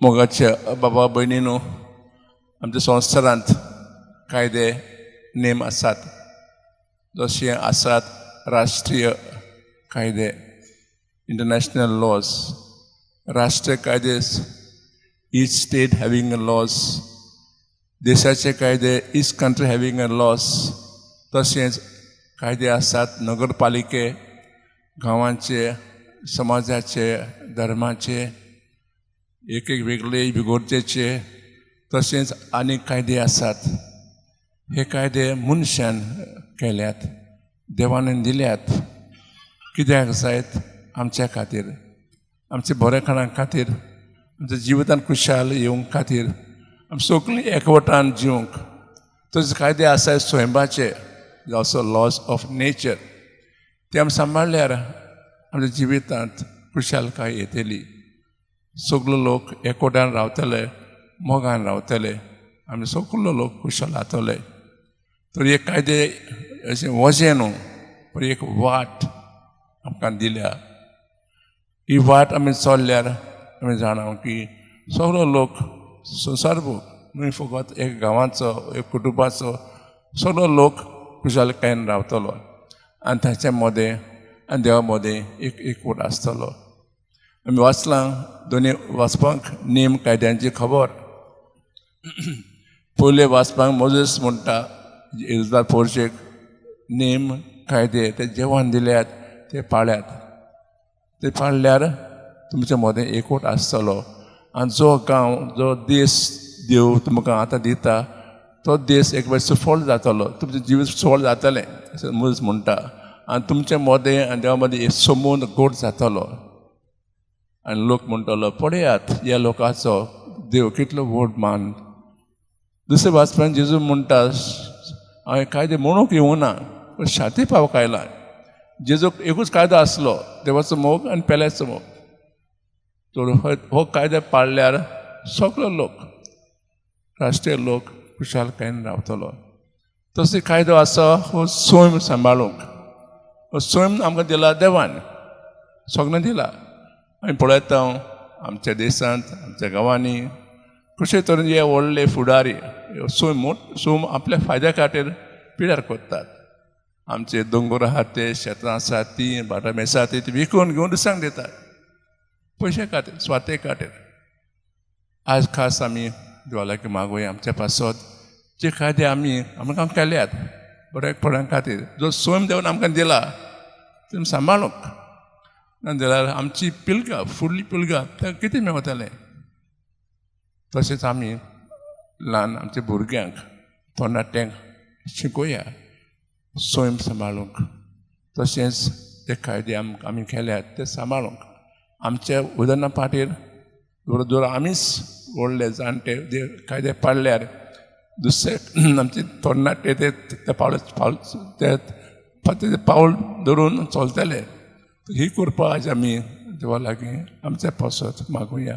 मोगाच्या बाबा भयणीनो, आमच्या संवसारांत कायदे नेम आसात. जशे आसात राष्ट्रीय कायदे, इंटरनॅशनल लॉज, राष्ट्रीय कायदे, each state having a laws, देशाचे कायदे, each country having a laws. तशेंच कायदे आसात नगरपालिके, गांवांचे, समाजाचे, धर्माचे, एक एक वेगळे इगर्जेचे. तशेंच आनीक कायदे आसात. हे कायदे मनशान केल्यात, देवान दिल्यात. कित्याक जायत? आमच्या खातीर, आमच्या बरेपणा खातीर, आमच्या जिवितान खुशाल येवंक खातीर, आमी सगळीं एकवटान जिवंक. तशेंच कायदे आसात सैमाचे, also laws of nature. ते आमी सांबाळ्ळ्यार आमच्या जिवितांत खुशालकाय येतली. सगलो लोक एकवटान रावतले, मोगान रावतले, आमी सगलो लोक खुशाल जातले. तर एक कायदे अशें वजें न्हू, पण एक वाट आमकां दिल्या. ही वाट आमी चल्ल्यार आमी जाणा की सगलो लोक संवसारभर न्हय, फकत एक गांवाचो, एक कुटुंबाचो, सगलो लोक खुशालकायेन रावतलो आनी ताच्या मदें आनी देवा मदें एक एकवट आसतलो. आमी वाचलां दोनी वाचपाक नेम कायद्यांची खबर. पयले वाचपाक मोजेस म्हणटा इस्रायल पोरशेक, नेम कायदे ते देवान दिल्यात ते पाळ्यात. ते पाळल्यार तुमच्या मदें एकवट आसतलो आनी जो गांव, जो देश देव तुमकां आतां दिता, तो देश एक वेळ सुफळ जातलो, तुमचें जिवीत सुफळ जातलें अशें मोजेस म्हणटा. आनी तुमचे मदें आनी देवा मदें एक संबंद गोड जातलो आनी लोक म्हणटलो, पळयात, ह्या लोकांचो देव कितलो व्हड मान. दुसरे वाचप्यान जेजू म्हणटा, हांवें कायदे म्हणूंक येवना ना, पूण शांती पावोवंक आयला. जेजूक एकूच कायदो आसलो, देवाचो मोग आनी पेल्याचो मोग. तर हो कायदो पाळल्यार सगलो लोक, राष्ट्रीय लोक खुशालकायेन रावतलो. तसो कायदो आसा हो सैम सांबाळूंक. हो सैम आमकां दिला देवान, सगळें दिला. आमी पळयता, आमच्या देशांत, आमच्या गांवांनी कशे तरेन हे व्हडले फुडारी सैम सैम आपल्या फायद्या खातीर पिड्यार करतात. आमचे दोंगर आहात ते, शेतां आसात ती, भाटां बेसां ती विकून घेवन दुसऱ्यांक दितात, पयशे खातीर, स्वार्थे खातीर. आज खास आमी देवा लागीं मागोया आमच्या पासत, जे कायदे आमी आमकां केल्यात बरेपणा खातीर, जो सैम देवान आमकां दिला ते सांबाळूंक. ना जाल्यार आमची पिळगां, फुडली पिळगां, तांकां कितें मेवतलें? तशेंच आमी ल्हान आमच्या भुरग्यांक, तरणाट्यांक शिकोया सैम सांबाळूंक. तशेंच ते कायदे आमी केल्यात ते सांबाळूंक. आमच्या उदरना पाटीर दर आमीच व्हडले जाणटे जे कायदे पाळल्यार दुसरे आमचे तरणाटे ते पावल पावल ते पावल धरून चलतले. ही कृपा आज आमी देवा लागीं आमच्या पासत मागुया.